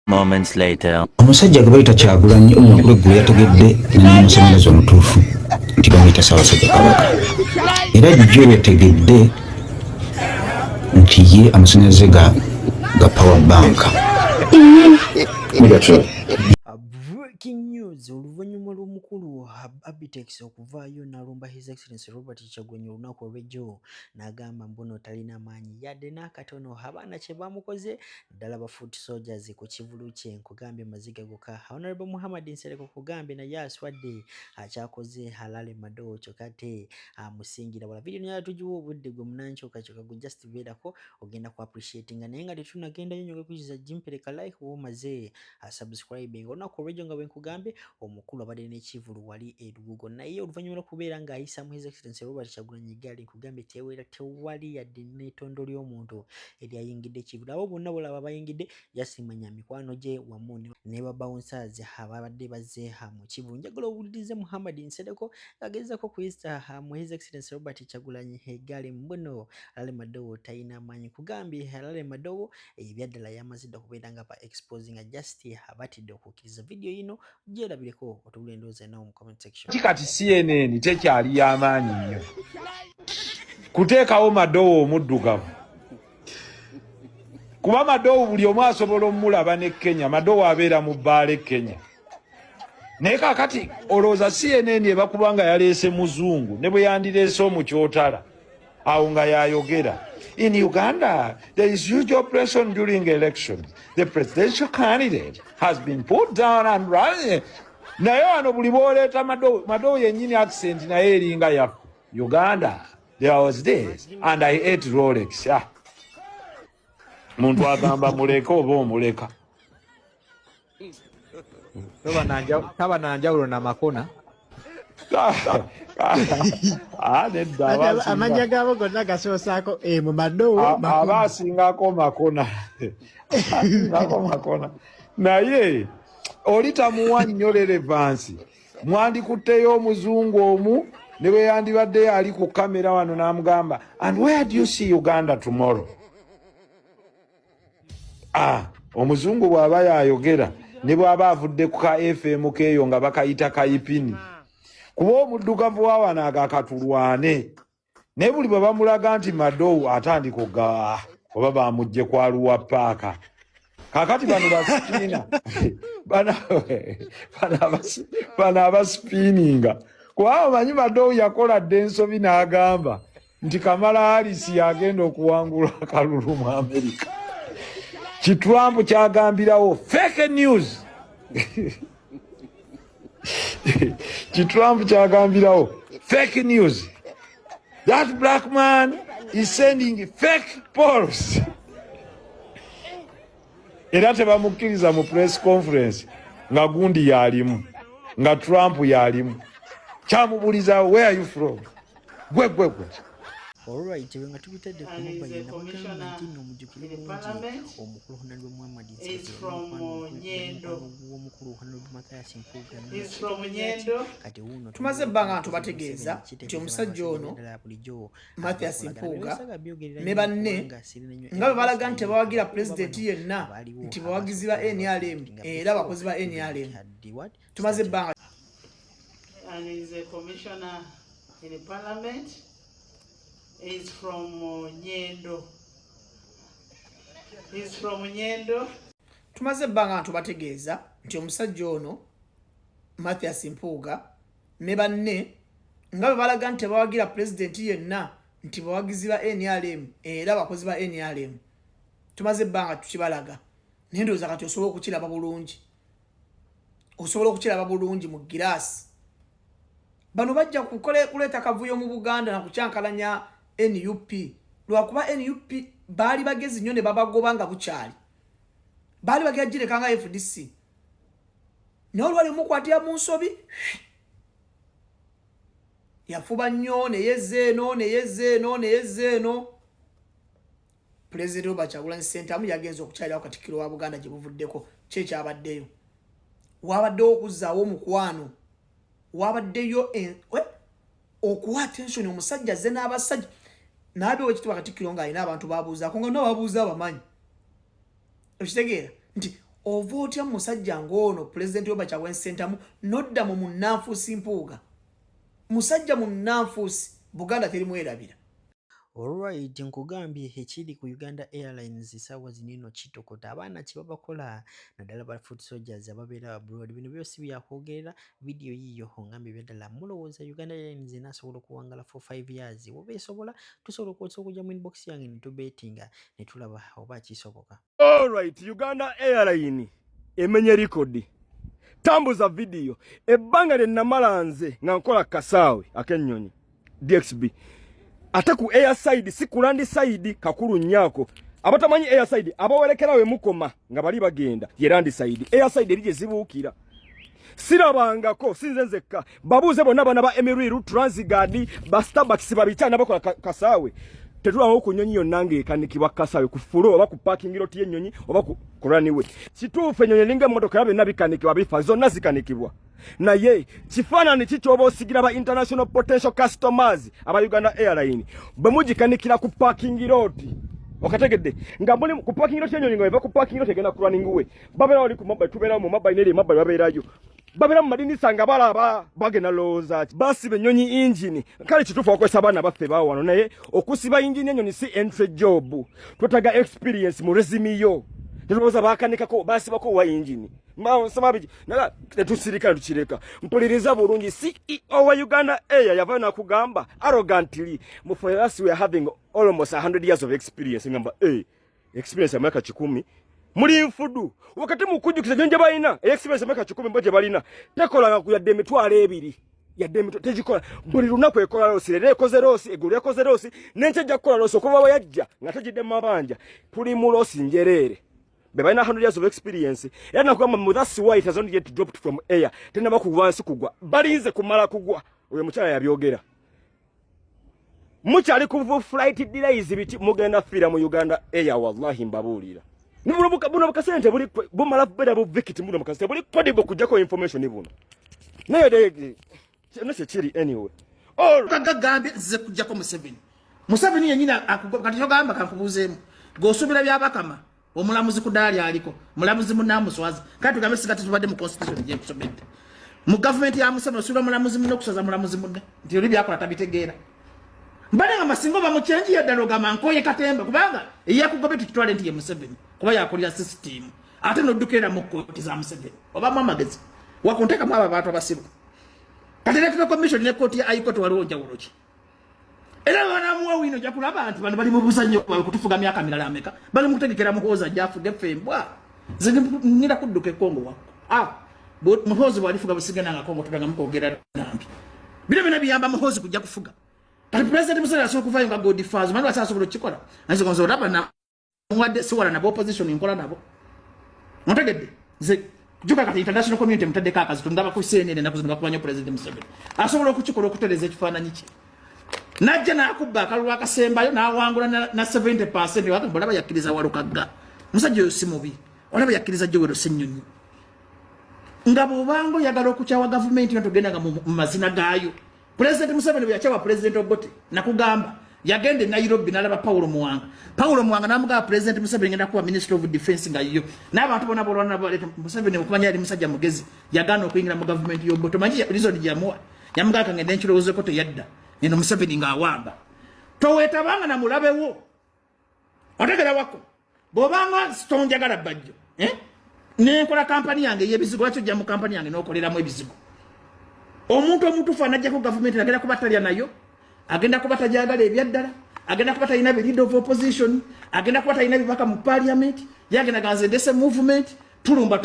Moments later. Omusajja gwe bayita Kyagulanyi olunaku lweggulo yategedde nannyini masannyalaze omutuufu nti bamuyita Ssaabasajja Kabaka, era jjo yategedde nti ye amasannyalaze ga power bank. Breaking news, oluvannyuma lw'omukulu Abitex okuvaayo n'alumba His Excellency Robert Kyagulanyi olunaku olw'ejjo n'agamba mbu talina maanyi yadde n'akatono, abaana kye bamukoze ddala ba foot soldiers ku kivulu kye, nkugambye maziga gokka. Honorable Muhammad Nsereko kugambye naye aswadde akyakoze Halale Mado, kyokka ate amusingira wala. Video naye tugiwa obudde gwe munankyukakyuka gwe just beerako ogenda ku appreciatinga, naye nga tetunagendayo nyonge kukiza jimpereka like womaze subscribing. Olunaku olw'ejjo nga bwe nkugambye omukulu abadde n'ekivulu wali e Lugogo, naye oluvannyuma lw'okubeera ng'ayisa mu His Excellency Robert Kyagulanyi eggaali, nkugambye tewera tewali yadde n'ettondo ly'omuntu eryayingidde ekivulu. Abo bonna bolaba bayingidde jasimanya mikwano gye wamu ne ba bouncers ababadde bazze mu kivulu. Njagala owulirize Muhammad Nsereko ng'agezaako okuyisa mu His Excellency Robert Kyagulanyi eggaali mbuno Alale Madowo talina maanyi. Nkugambye Alale Madowo ebyaddala yamaze dda okubeera nga ba exposinga, just abatidde okukkiriza. Vidiyo yino gyerabireko otubula endowooza nawo mu comment section. Kati CNN tekyali y'amaanyi nnyo kuteekawo Madowo omuddugavu, kuba Madowo buli omu asobola omulaba ne Kenya. Madowo abeera mu bbaala e Kenya, naye kaakati olowooza CNN ebakuba nga yaleese muzungu ne bwe yandireese omukyotala awo nga yayogera, "In Uganda there is huge oppression during elections. The presidential candidate has been put down and run." Naye wano buli bwoleeta Madowo, Madowo yennyini accent naye eringa yaffe. "Uganda, there was this and I ate Rolex." Ah. Muntu agamba muleke oba omuleka. Taba na njawulo na Makona. Ah, nedda, aba Amannya gaabo gonna gasoosaako emu, Madowo. Aba asingako Makona, asingako Makona, naye oli tamuwa nnyo relevance. Mwandikutteyo omuzungu omu ne bwe yandibaddeyo ali ku kamera wano n'amugamba, "And where do you see Uganda tomorrow?" Ah, omuzungu bw'aba yayogera ne bw'aba avudde ku ka FM keeyo nga bakayita kayipini, kuba omuddugavu wa wano agakatulwane, naye buli bwe bamulaga nti Madowu atandika oga, "Ah, oba bamugje kwaluwa paaka." Kakati bano basipiina bano abasipiininga, kubanga omanyi Madowu yakola dda ensobi n'agamba nti Kamala Harris yagenda okuwangula akalulu mu Amerika. Ki Trump kyagambirawo fake news, ki Trump kyagambirawo fake news, "That black man is sending fake polls." Era tebamukkiriza mu press conference nga gundi yalimu, nga Trump yalimu. Kyamubuliza, "Where are you from?" Gwe gwe gwe. Alright, bwe nga tubitadde ku mobile, nabagamba nti nno mujjukire bulungi omukulu Honorable Muhammad Nsereko w'omukulu Honorable Mathias Mpuuga. Kati wuuno. Tumaze ebbanga nga tubategeeza nti omusajja ono bulijjo Mathias Mpuuga ne banne nga bwe balaga nti tebawagira pulezidenti yenna, nti bawagizi ba NRM era abakozi ba NRM. Tumaze ebbanga And is a commissioner in the parliament. He's from Nyendo. He's from Nyendo. Tumaze ebbanga nga tubategeeza nti omusajja ono Mathias Mpuuga ne banne nga bwe balaga nti tebawagira pulezidenti yenna, nti bawagizi ba NRM era abakozi ba NRM. Tumaze ebbanga tukibalaga, naye ndowooza kati osobola okukiraba bulungi, osobola okukiraba bulungi mu giraasi. Bano bajja kuleeta kavuyo mu Buganda nakukyankalanya NUP, lwakuba NUP baali bagezi nnyo ne babagoba nga bukyali. Baali bagera gireka nga FDC, naye olwali mukwatira mu nsobi, yafuba nnyo neyezza eno, neyezza eno, neyezza eno. Pulezidenti Robert Kyagulanyi Ssentamu yagenza okukyalirawo Katikkiro wa Buganda gye buvuddeko. Ki ekyabaddeyo? Wabaddewo okuzzaawo omukwano, wabaddeyo okuwa attention. Omusajja azze n'abasajja naabe wekitiibwa Katikkiro ng'alina abantu babuuzaako, nga nababuuza abamanyi. Okitegeera nti Ova otya musajja ng'ono Pulezidenti Robert Kyagulanyi Ssentamu nodda mu munnanfuusi Mpuuga, musajja munnanfuusi, Buganda terimwerabira. Alright, nkugambye ekiri ku Uganda Airlines essaawa zino eno kitokota. Abaana kye babakola naddala ba foot soldiers ababeera abroad. Bino byo si byakwogerera, vidiyo yiiyo ongambye ebyaddala. Mulowooza Uganda Airlines enaasobola okuwangala for 5 years? Oba esobola, tusobola okujja mu inbox yange ne tubeetinga ne tulaba oba kisoboka. Alright, Uganda Airline emenye record. Tambuza video. Ebbanga lye namala nze nga nkola kasaawe ak'ennyonyi DXB. Ate ku air side si ku land side kakulu nnyako. Abatamanyi air side abawerekera we mukoma nga bali bagenda ye land side. Air side eri gye zibuukira. Sirabangako sinze nzekka babuuze bonna bana ba Emiriru, Transguard, ba Starbucks babita n'abakola kasaawe. Tetulabawo ku nnyonyi yonna ng'ekanikibwa kasaawe ku fulo oba ku parking lot y'ennyonyi oba ku runway. Kituufu ennyonyi eringa emmotoka era byonna bikanikibwa bifa zonna zikanikibwa. Naye kifaananyi ki ky'oba osigira ba international potential customers aba Uganda Airline bwe mugikanikira ku parking lot? Okategedde nga muli ku parking lot y'ennyonyi nga eva ku parking lot egenda ku running way. Babeera wali ku mabbali, tubeerawo mu mabbali n'eri emabbali babeerayo. Babeera mu madinisa nga balaba bagenda lowooza ki basiba ennyonyi engine. Kale kituufu bakozesa abaana baffe bawano, naye okusiba engine ennyonyi si entry job. Twetaaga experience mu resume yo. Tetulowooza bakanikako basibako wa engine nsoma biki naga tetusirika tukireka. Mpuliriza bulungi, CEO wa Uganda Air yavayo nakugamba arrogantly, for us we are having almost 100 years of experience. Ngamba eh experience ya myaka 100 muli nfudu wakati mukujjukiza gye balina experience ya myaka 100 mbo gye balina tekolanga ku yadde 20,000 yadde tegikola. Buli lunaku ekola loss, leero ekoze loss, eggulu ekoze loss, n'enkya ejja kukola loss okuva bwe yajja nga tegidde mu mabanja. Tuli mu loss njereere. Be balina 100 years of experience era nakugamba mu that's why it has not yet dropped from air. Tenaba kugwa wansi kugwa, balinze kumala kugwa. Oyo mukyala yabyogera. Mukyali ku flight delays biti mugenda fiira mu Uganda Air. Wallahi mbabuulira, buno bukasente buli bumala kubeera bu victim. Buno bukasente buli credible kujjako information buno, naye kino kyekiri anyway. Gagambye nzize kujjako Museveni. Museveni yenyini kati yogamba kankubuuzeemu, gweosuubira byabakama omulamuzi ku ddaala lyaliko mulamuzi munaamuswaza. Kati tugambe singa tetubadde mu constitution gyenkusomedde mu gavumenti ya Museveni, osuubira mulamuzi munne okusaza mulamuzi munne nti oli byakola tabitegeera? Mbale nga masinga oba mukyenji yaddala ogamba nkoye katemba, kubanga eyakugobe tukitwale nti ye Museveni kuba yakulira sisitimu, ate noddukirira mu kkooti za Museveni. Obamu amagezi wakunteekamu abo abantu abasiru. Kati Electoral Commission ne kooti ya High Court waliwo njawulo ki? Era banamuwa wino ojja kulaba nti bano bali mu buzannyo bwabwe kutufuga myaka mirala ameka. Bali mu kutegekera Muhoozi ajja afuge ffe embwa. Nze ngira kudduka e Kongo wakko. Ah, Muhoozi bw'alifuga busigenda nga Kongo tudanga mukwogera nambi. Bino byonna biyamba Muhoozi kujja kufuga. Kati President Museveni asobola okuvaayo nga godfather, manyi lwaki asobola okukikola? Nze nze olaba na muwadde siwala nabo opposition nkola nabo. Ontegedde? Nze juka kati international community mutaddeko akazito, ndaba ku CNN ennaku zino bakuba nnyo President Museveni. Asobola okukikola okutereeza ekifaananyi kye. Najja n'akubba akalulu akasembayo n'awangula na 70%. Wagamba olaba yakkiriza Walukagga. Musajja oyo si mubi. Olaba yakkiriza Joel Ssenyonyi. Nga bw'obanga oyagala okukyawa gavumenti nga togenda nga mu mazina gaayo. President Museveni bwe yakyawa President Obote, nakugamba yagenda e Nairobi n'alaba Paulo Muwanga. Paulo Muwanga n'amugamba, President Museveni ngenda kuba Minister of Defense nga yo. N'abantu bonna bolwana nabo baleeta Museveni okumanya yali musajja mugezi, yagaana okuyingira mu gavumenti y'Obote. Omanyi reason gye yamuwa? Yamugamba kangende nkirowoozeko, teyadda. Eno Museveni ng'awamba. Toweetabanga na mulabe wo. Otegera wako. Bw'obanga tonjagala Bajjo, eh? Nenkola kampani yange ey'ebizigo, lwaki ojja mu kampani yange n'okoleramu ebizigo? Omuntu omutuufu anajjako gavumenti agenda kuba talya nayo, agenda kuba tajagala ebyaddala, agenda kuba talina be leader of opposition, agenda kuba talina bibaka mu parliament, yagenda ganze ndese movement, tulumba.